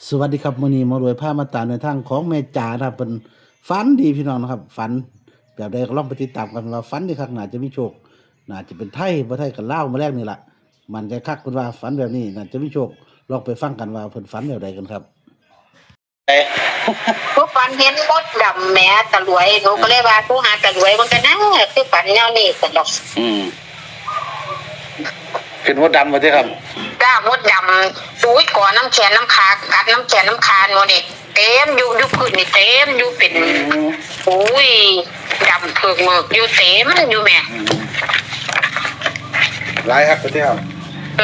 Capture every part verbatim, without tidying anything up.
สวัสดีครับ มื้อนี้หมอรวยพามาตามแนวทางของแม่จ๋านะครับ เพิ่นฝันดีพี่น้องนะครับ ฝันแบบใดก็ลองไปติดตามกันว่าฝันดีคัก น่าจะมีโชค น่าจะเป็นไทย บ่ไทยก็ลาวมื้อแลงนี่ล่ะ มั่นใจคักเพิ่นว่าฝันแบบนี้น่าจะมีโชค ลองไปฟังกันว่าเพิ่นฝันแบบใดกันครับ หนูฝันเห็นมดดำแหมตะหลวย หนูก็เลยว่าโทรหาตะหลวยมันก็น่าคือฝันแนวนี้ซั่นดอก อืม เป็นมดดำมาที่ครับ จ้ามดดำ อุ้ย ก่อน้ำแขนน้ำขากัดน้ำแขนน้ำขาหนูนี่เต็มอยู่ อยู่พื้นนี่เต็มอยู่ เป็น อืม อุ้ย ดำเผือกเมือกอยู่เต็มอยู่แหม อืม หลายครับที่ครับ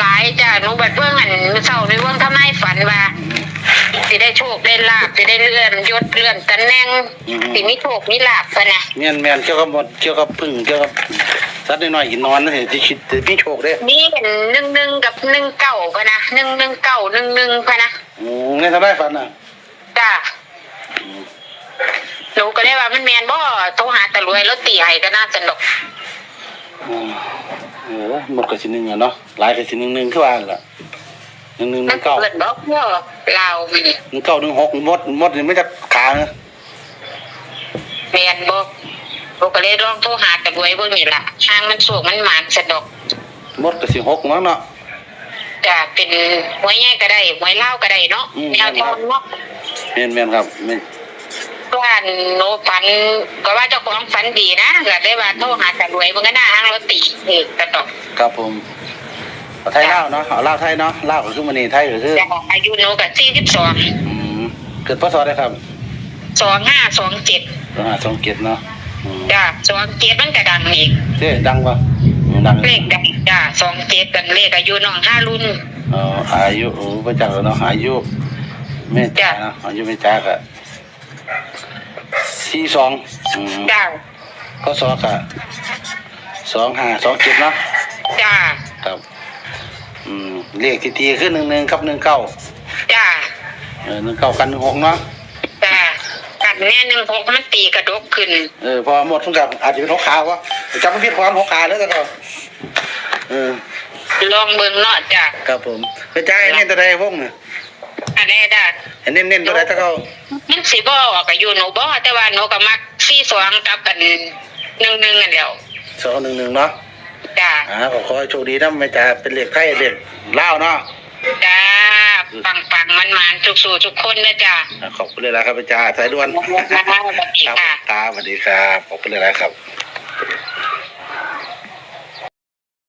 หลายจ้า หนูบัดเบิ่งอันมื้อเช้านี่เบิ่งทำนายฝันว่า สิได้โชคได้ลาภ สิได้เลื่อนยศเลื่อนตำแหน่ง อืม สิมีโชคมีลาภพะนะ แม่นๆ เกี่ยวกับมด เกี่ยวกับผึ้ง เกี่ยวกับสัตว์น้อยๆ กินนอนนั่นสิ ที่คิดจะมีโชคเด้ มีอันหนึ่งหนึ่งกับหนึ่งเก้าพะนะ หนึ่งหนึ่งเก้า หนึ่งหนึ่งพะนะ อืม ในทำนายฝันน่ะ จ้า อืม หนูก็เลยว่ามันแม่นบ่ โทรหาตะหลวย แล้วตีให้ก็น่าสนุก อืม เออ มดก็สิหนึ่งอะเนาะ หลายก็สิหนึ่งหนึ่ง คือว่าหั่นล่ะ หนึ่งหนึ่ง ห มั นึ่ น งเก้า เกินบ่เนาะลาวนี่ หนึ่งเก้า หนึ่งหก มด มดนี่ไม่จักขานะ แม่นบ่ หนูก็เลยลองโทรหาตะหลวยเบิ่งนี่ล่ะ ห่างมันโชคมันหมานสนุก มดก็สิหกมั้งเนาะ จ้า เป็นหวยใหญ่ก็ได้ หวยลาวก็ได้เนาะ อืม แนวทางเนาะ แม่นแม่นครับแม่น ว่าหนูฝัน ก็ว่าเจ้าของฝันดีนะ ก็ได้ว่าโทรหาตะหลวยเบิ่งก็น่า ห่างลอตเตอรี่ถืกสนุก ครับผม เอาไทยลาวเนาะ เอาลาวไทยเนาะ ลาวก็คือมื้อนี้ ไทยก็คือ จ้า อายุหนูก็สี่สิบสอง อืม เกิด พ.ศ. ใดครับ สองห้าสองเจ็ด สองห้าสองเจ็ด เนาะ อืม จ้า สองเจ็ดมันก็ดังอีก เจ๊ดังปะอืมดัง เลขดังจ้า สองเจ็ด กันเลขอายุน้องฮารุน เอ่ออายุ โอ้ พระเจ้าเนาะ อายุ แม่จ๋า จ้ะ เนาะ อายุแม่จ๋าก็ สี่สอง อืม จ้า พ.ศ. ก็ สองห้าสองเจ็ด เนาะ จ้า ครับ อืม เลขที่ตีคือ หนึ่งหนึ่ง กับ หนึ่งเก้า จ้า เออ หนึ่งเก้า กัน หนึ่งหก เนาะ จ้า กันแน่ หนึ่งหก มันตีกระดกขึ้น เออ เพอหมดมันก็อาจจะเป็นหกขาวะ จำไม่ผิดความหกขาแล้วแต่ก็ เออ ลองเบิ่งเนาะจ้า ครับผม แม่จ๋าเน้นตัวใดวงเนี่ย อันนี้จ้า ให้เน้นๆตัวใดแต่ก็ มันสิบ่ออกอายุหนูบ่ แต่ว่าหนูก็มักสี่สองกับอันหนึ่งหนึ่งอันเดียว สองหนึ่งหนึ่ง เนาะ จ้า อ่า ก็ขอให้โชคดีนะแม่จ๋า เป็นเลขไทยเลขลาวเนาะ จ้า ปังปังมันมันๆ สุขๆ ทุกคนนะจ้า อ่า ขอบคุณเลยนะครับแม่จ๋า สายด่วน สวัสดีค่ะ ครับ สวัสดีครับ ขอบคุณเลยนะครับ